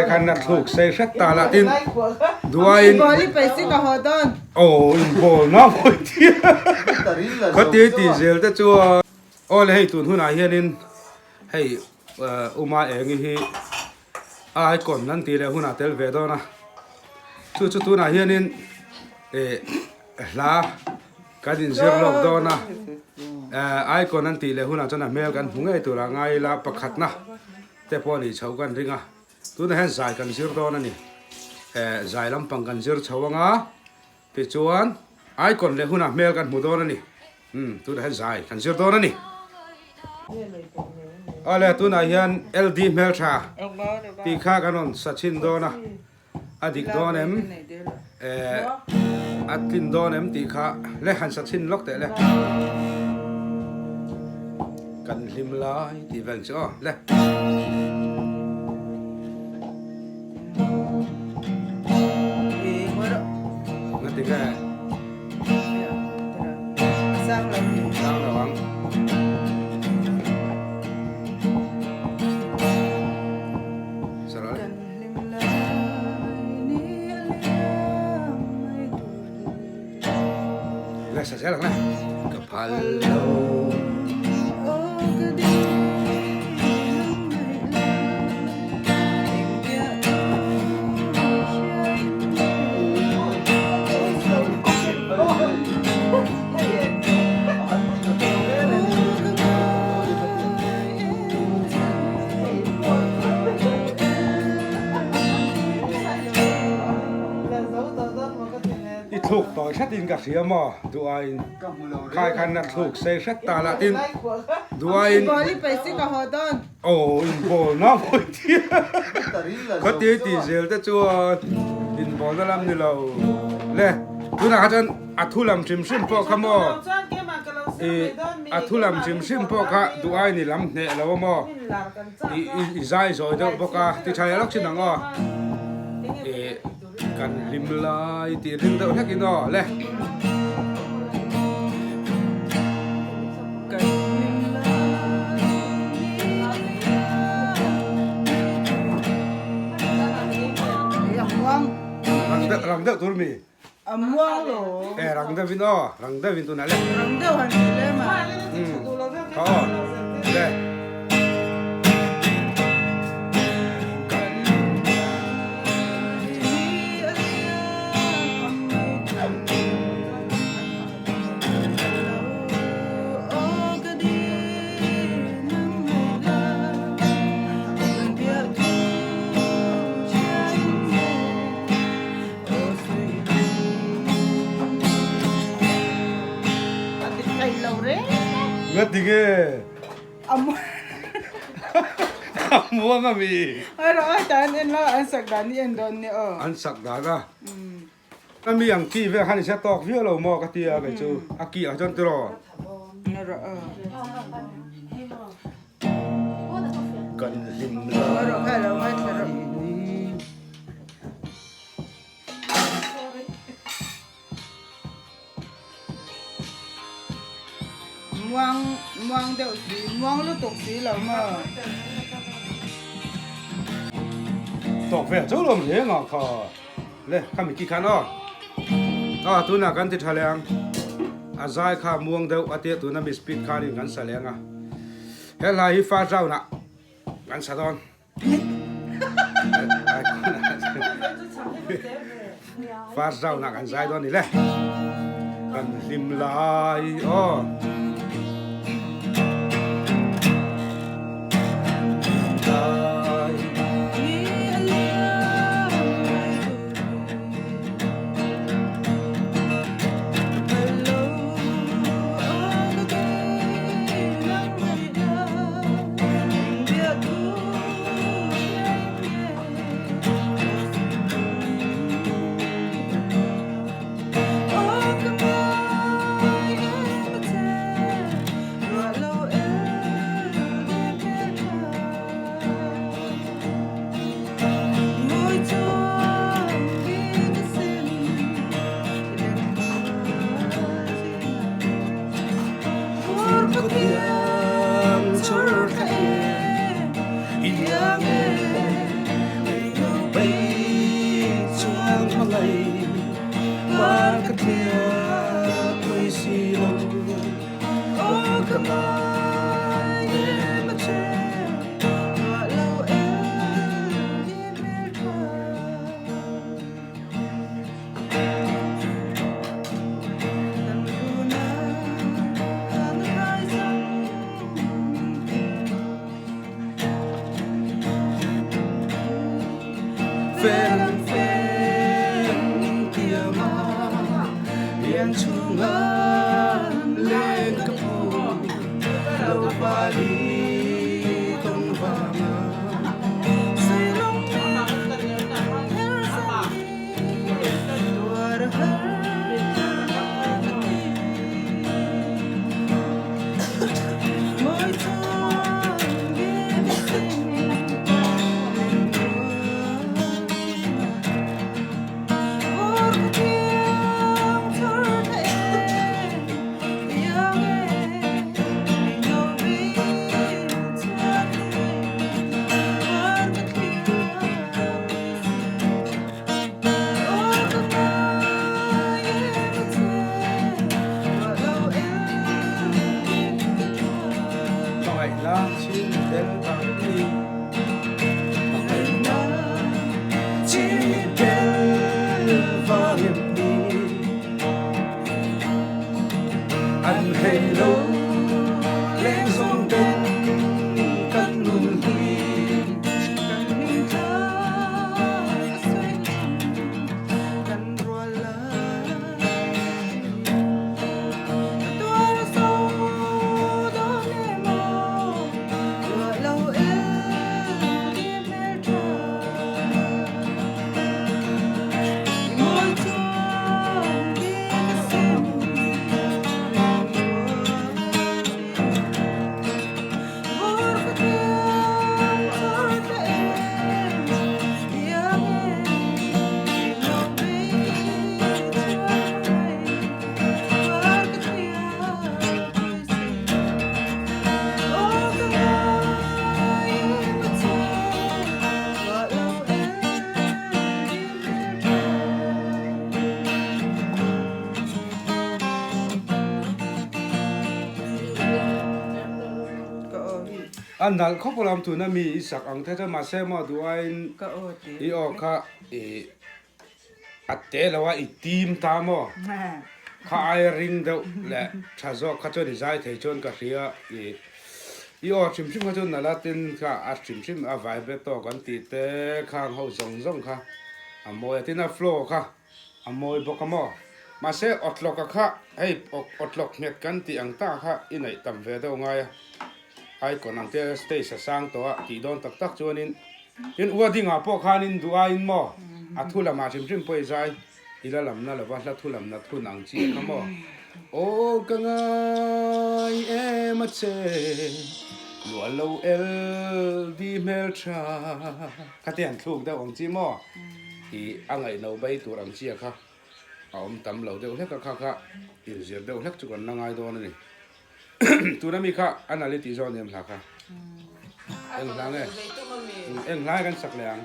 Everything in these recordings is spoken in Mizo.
Khai khan na thluk sei hret ta la tin duaiin aw inbawl na mawi tia khawti tih zel te chuan aw le hei tun hunah hianin hei Uma Engi hi icon an tih leh hunah tel ve dawn a chu chu tunah hianin ih hla kan inzir lawk dawn a icon an tih leh hunah chuan a hmel kan hmu ngei turah ngai ila pakhatna te pawh a nih chhoh kan ring a tunah hian zai kan zir dawn a ni zai lampang kan zir chho anga tichuan icon leh hunah hmel kan hmu dawn a ni. Umm tunah hian zai kan zir dawn a ni. Awle tunah hian LD hmeltha tih kha kan rawn sa chhin dawn a, a dik dawn em eh a tlin dawn em tih kha le han sa chhin lawk teh le. Kan hlim lai tih vel chu aw le. Ngati nge? Sang lo ang. Sarah. Le sa zel ang le. Ka phal lo. I thluk tawi hretin ka hria maw duaiin khai khan a thluk sei hret ta lah tin duaiin Aw inbawl na mawi tia khawti tih zel te chuan inbawl na lam ni lo le tunah kha chuan a thu lam hrim hrim pawh kha maw ih a thu lam hrim hrim pawh kha duh ai ni lam hneh lo a maw ih i zai zawi deuh bawk a ti tha leh lawk thin ang aw ih. Kan hlim lai tih ring deuh hlek in aw le. Rang deuh tur mi. A muang lo. E rang deuh in aw, rang deuh in tunah le. Rang deuh han ti le ma. Kha aw. Le. Nga ti nge? A muang a mi. Ai rawh ai tan en la an sak dan hi en dawn nia aw. An sak dan a. A mi ang ki vel khan i hre tawk viau lo maw ka ti a kei chu a ki ah chuan tiraw. Nga rawh aw. Kan hlim lai. Rawh kha lo ngaithla rawh. Muang muang deuh si muang lutuk si lo maw. Tawk vel chauh lo hle ngah kha le kha mi ki khan aw aw tunah kan ti tha leh ang a zai kha muang deuh a tia tuna mi speed khanin kan sa leh ang a he hla hi first round ah kan sa dawn. First round ah kan zai dawn ni le. Kan hlim lai aw. thliah pui si lo Aw ka ngai em a che Ruah lo el i hmel tha Kan runa kan kai zang Fel an fel tiang a lian chhunga leng ka phu lo pali tawng vanga Suilung her san hi tuar har ka ti Mawi chuan bik a sing Hmangaihna chin tel vang ni. Hmangaihna chin tel vang em ni. An hei lo leng zawng ten kan nun hi. Kan hming thla a sawi lam kan rual lai. Ka tuar so dawn em aw, ruah lo el i hmel tha. I mawi chuan ki ka sim leng rual si. Vur ka thiam chur ta em, iang em i lo bei chuan mai. Var ka thiam pui si, aw ka ngai em a che, ruah lo el i hmel tha. Ka aw hi. A nalh khawp lam tuna mi i sak ang te chuan mahse maw duh aiin Ka aw ti. i aw kha i a te lo a i tim ta maw kha aia ring deuh leh tha zawk kha chuan i zai thei chuan ka hria i i aw hrim hrim kha chu nalh a tin kha a hrim hrim a vibrato kan tih te khang ho zawng zawng kha a mawi a tin a flow kha A mawi bawk a maw? Mahse, awtlawka kha hei awtlawk nghet kan tih ang tak kha i neih tam ve deuh ngai a. Icon ang te stage a sang tawh a tih dawn tak tak chuanin tin ua dingah pawh khanin duh aiin maw a thu lamah hrim hrim pawh i zai i la lamna lova hla thu lamna thun ang chi kha maw? Aw ka ngai em a che luah lo el di hmel tha kha te an thluk deuh ang chi maw? I a ngaihno bai tur ang chia kha a awm tam lo deuh hlek a, kha kha inzir deuh hlek chu kan la ngai dawn a ni. Tuna mi kha a nali tih zawk aniam hla kha. Eng hla nge? Eng hla nge kan sak leh ang?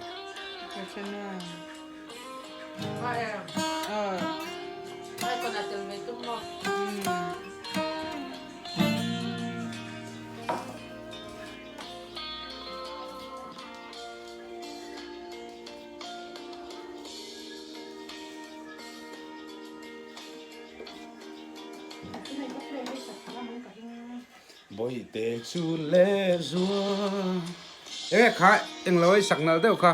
Bawihte chu leh zual. Enge kha englo ei sak nalh deuh kha.